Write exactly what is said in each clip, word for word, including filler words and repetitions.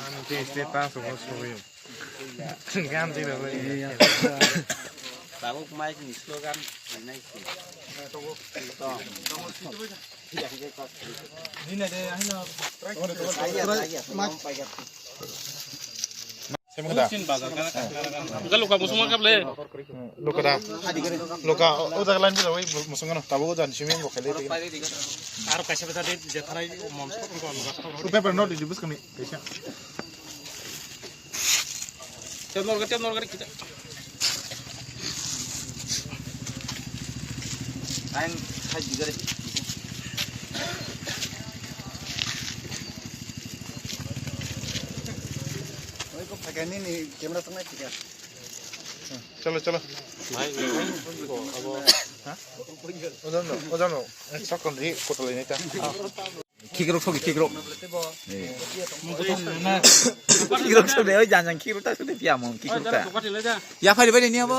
Ang twi state ta sumo suyo. Gan twi rw. Tabuk mic ni slogan nai si. Semi kada. Enggak luka musuh mangkap le. Luka da. Luka, o jaga line bisa, wai, musuh ngono. Tabuk o jaga simi bo khali. Aro kaisa besa de, je tharai mom spot ko luka. Paper note di bus kami. Kaisa. Tep nor gari, tep nor gari kita. Ang khai di gari. Oi, ko phagani ni camera tong nai kita. Chalo, chalo. Hai, hai. Ko, abo. Ha? Ojan no, ojan no. Eh, sakon ri, kotolai nai ta. Khikrok thogi, khikrok. Khikrok thode, oi, jang jang khikrok ta thode, pia mon, khikrok ta. Ya phari bai ni abo.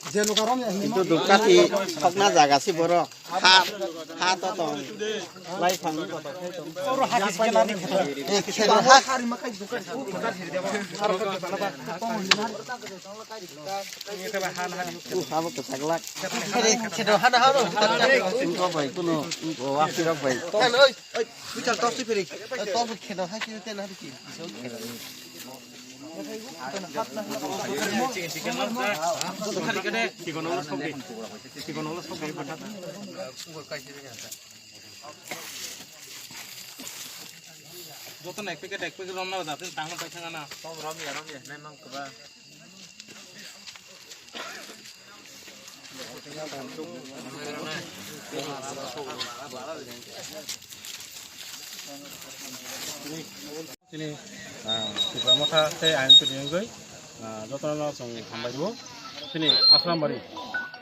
Kintu dukati thokna jaga si borok. Ha, ha to tong. Lai phang. Oro ha kis kena ni. Eh, kis kena ha. Uh, abo kwchak lak. Khedo hana hano. Wngkok bai, kuno, wngkok, wapirok bai. Oi, oi, bichar tos phiri. Tos khedo hai khe ten hai khe. Joto na ek packet, ek packet rom na, da tin tang pai thang na. Rom ya, rom ya, nai mang kaba. Chini, ah, Tipra Motha tei I N P ni wngwi, ah, jotono chwng hambai rwo. Chini Asrambari,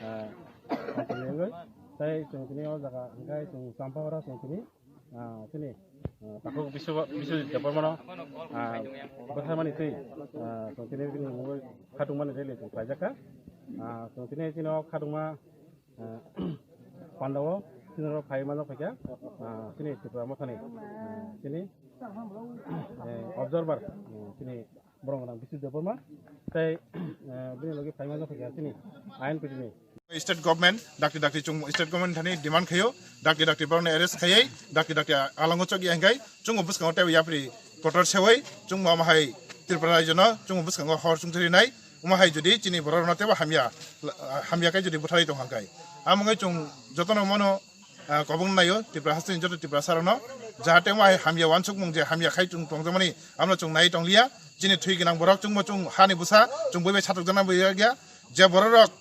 ah, I N P ni wngwi. Tei chwng tini o jaga hwnkhe chwng Champahora chwng tini, ah, chini, ah, takhuk Biswa-, Biswajit Debbarmano, ah, bwtharmani twi, ah, chwng tini bini mungwi khatungmani rally chwng khlaijakha. Ah, chwng tini chini o khatungma, ah, pandao chini oro phai manjak phaikha, ah, chini Tipra Mothani, ah, chini, eh, observer, eh, chini borok rang Biswajit Debbarma tei, eh, bini logi phai manjak phaikha chini I N P ni. State government, dakti dakti chwng state government thani demand khaio, dakti dakti borokno arrest khaiwi, dakti dakti alango chokya hwnkhe chwngbo bwskango teibo yapri kotor sewi chwngbo omo hai Tripura rajyono chwngbo bwskango hor chwngsarinai, omo hai jodi chini borokno teibo hamya, hamya khe jodi bwtharwi tong hwnkhe. Amo wngwi chwng jotono mano, ah, kobong naio Tripura hasteni joto Tiprasarokno, jahate omo hai hamya uansukmung je hamya khai chwng tongjakmani, amno chwng nai tongliya. Chini thwi gwnang borok chwngbo chwng hani bwsa, chwng buibai satokjakna bo yakya. Je bororok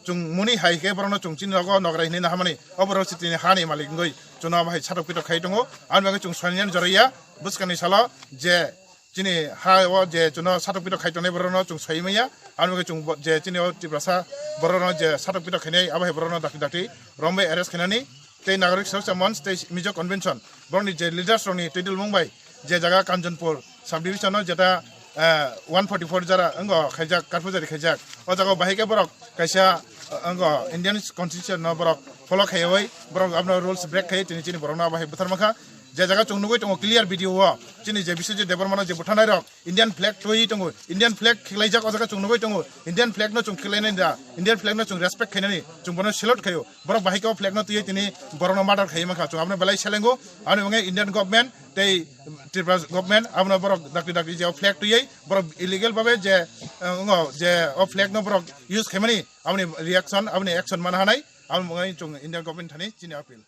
chwng muni hai khe borokno chwng chini nogo nograi hinwi naharmani, o borok se tini hani malik wngwi chwngno abo hai satok pitok khai tongo. Aboni bagwi chwng soinani joraiya bwskangni salo je chini ha o je chwngno satok pitok khai tongnai borokno chwng soi manya. Aboni bagwi chwng bo-, je chini o Tiprasa borokno je satok pitok khainai abo hai borokno dakti dakti romwi arrest khainani tei Nagorik Suraksha Manch tei Mizo Convention borokni je leaders rokni twi dulmung bai je jaga Kanchanpur subdivision o jeta, eh, one forty four jara wngkha khaijak, karphu jari khaijak. O jaga o bahai khe borok kaisa, eh, wngkha Indian constitution no borok follow khaiwi borok abono rules break khai tini chini borokno abo hai bwthar mankha. Je jaga chwng nugwi tongo clear video o chini je Biswajit Debbarma no je bwtharnai rok Indian flag twiwi tongo, Indian flag khiklaijak o jaga chwng nugwi tongo, Indian flag no chwng khiklainani da, Indian flag no chwng respect khainani chwng bono salute khaio. Borok bahai khe o flag no twiwi tini borokno murder khaiwi mankha, chwng abono belai selengo. Aboni bagwi Indian government tei Tripura government abono borok dakti dakti je o flag twiwi borok illegal babe je, eh, wngkha je o flag no borok use khaimani aboni reaction, aboni action manna hanai, aboni bagwi chwng Indian government thani chini appeal.